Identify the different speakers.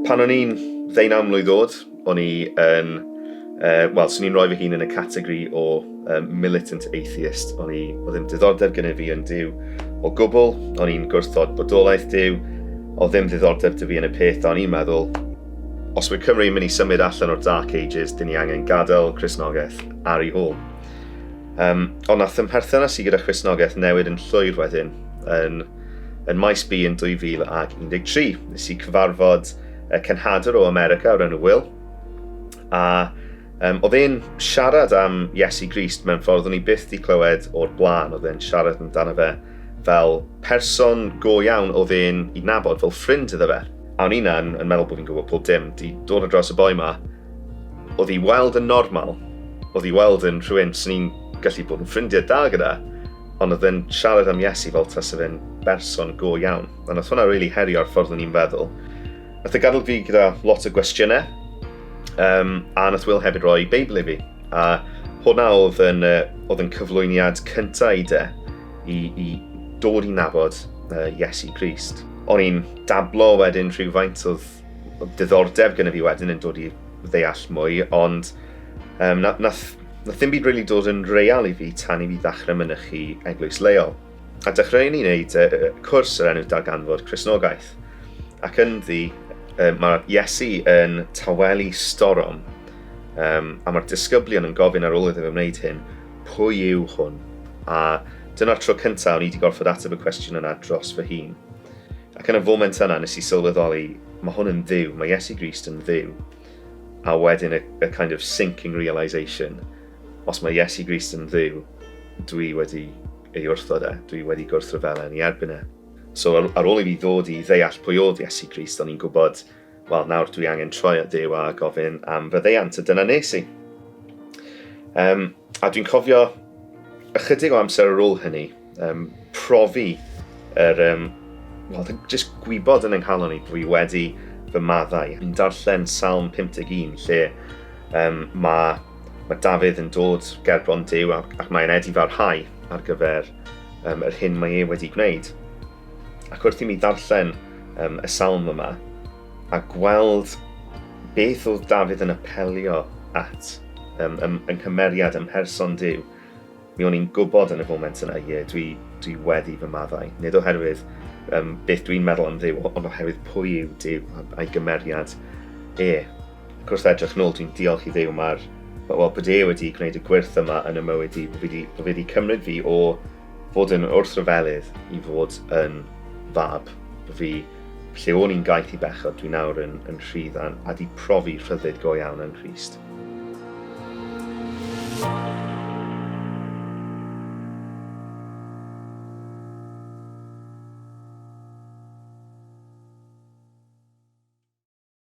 Speaker 1: Pan o'n i'n ddeunaw mlwydd oed, o'n i yn... Uh, Wel, swn i'n rhoi fy hun yn y categori o um, militant atheist. O'n i, oedd ddim diddordeb gyda fi yn Duw o gwbl, o'n i'n gwrthod bodolaeth Duw, oedd ddim ddiddordeb 'da fi yn y peth, a o'n i'n meddwl, os mae Cymru yn mynd i symud allan o'r Dark Ages, dyn ni angen gadael Cristnogaeth ar ei hôl. Um, ond nath ym mherthynas i gyda Christnogaeth newid yn llwyr wedyn yn, yn maes B yn 2013. Nes i cyfarfod y cenhadwr o America o'r enw Will, a um, oedd e'n siarad am Iesu Grist mewn ffordd o'n i byth di clywed o'r blaen. Oedd e'n siarad amdano fe fel person go iawn oedd e'n i nabod, fel ffrind iddo fe. A o'n i'n yn meddwl bod fi'n gwybod pob dim, di dod ar draws y boi ma, Oedd i weld yn normal, oedd i weld yn rhywun swn i'n gallu bod yn ffrindiau da gyda, ond oedd e'n siarad am Iesu fel tasa fe'n berson go iawn. A nath hwnna really herio'r ffordd o'n i'n feddwl. Nath e gadael fi gyda lot o gwestiynau, um, a nath Will hefyd roi Beibl i fi. A hwnna oedd yn, uh, oedd yn cyflwyniad cyntaf i de, i, i dod i nabod uh, Iesu Grist. O'n i'n dablo wedyn rhywfaint, oedd diddordeb gyda fi wedyn yn dod i ddeall mwy, ond um, nath, nath, nath ddim byd really dod yn real i fi tan i fi ddechrau mynychu eglwys leol. A dechreuon ni wneud uh, cwrs yr enw Darganfod Cristnogaeth. Ac ynddi, uh, mae Iesu yn tawelu storom, um, a mae'r disgyblion yn gofyn ar ôl iddo fe wneud hyn, pwy yw hwn? A dyna'r tro cyntaf o'n i wedi gorfod ateb y cwestiwn yna dros fy hun. Ac yn y foment yna nes i sylweddoli, mae hwn yn Dduw, mae Iesu Grist yn Dduw. A wedyn y, y kind of sinking realisation, os mae Iesu Grist yn Dduw, dwi wedi ei wrthod e, dwi wedi gwrthryfela yn ei erbyn e. So ar, ar ôl i fi ddod i ddeall pwy oedd Iesu Grist, o'n i'n gwybod, wel nawr dwi angen troi at Dduw a gofyn am faddeuant, a dyna nes i. Um, a dwi'n cofio ychydig o amser ar ôl hynny, um, profi yr, um, well, just gwybod yn yng nghalon i bod fi wedi fy maddau. Fi'n darllen Salm 51 lle um, mae, mae Dafydd yn dod gerbron Duw ac, ac mae'n edifarhau ar gyfer um, yr hyn mae e wedi gwneud. Ac wrth i mi ddarllen um, y salm yma a gweld beth oedd Dafydd yn apelio at um, ym, yng nghymeriad ym mherson Duw, Mi o'n i'n gwybod yn y foment yna, ie, dwi, dwi wedi fy maddau. Nid oherwydd um, beth dwi'n meddwl am Dduw, ond oherwydd pwy yw Duw a'i gymeriad e. Ac wrth edrych nôl, dwi'n diolch i Dduw mae'r wel, bod e wedi gwneud y gwyrth yma yn y mywyd i, bod fi wedi, bod fi wedi cymryd fi o fod yn wrthryfelydd i fod yn fab. Bod fi, lle o'n i'n gaeth i bechod, dwi nawr yn, yn rhydd a, a di profi rhyddid go iawn yn Nghrist.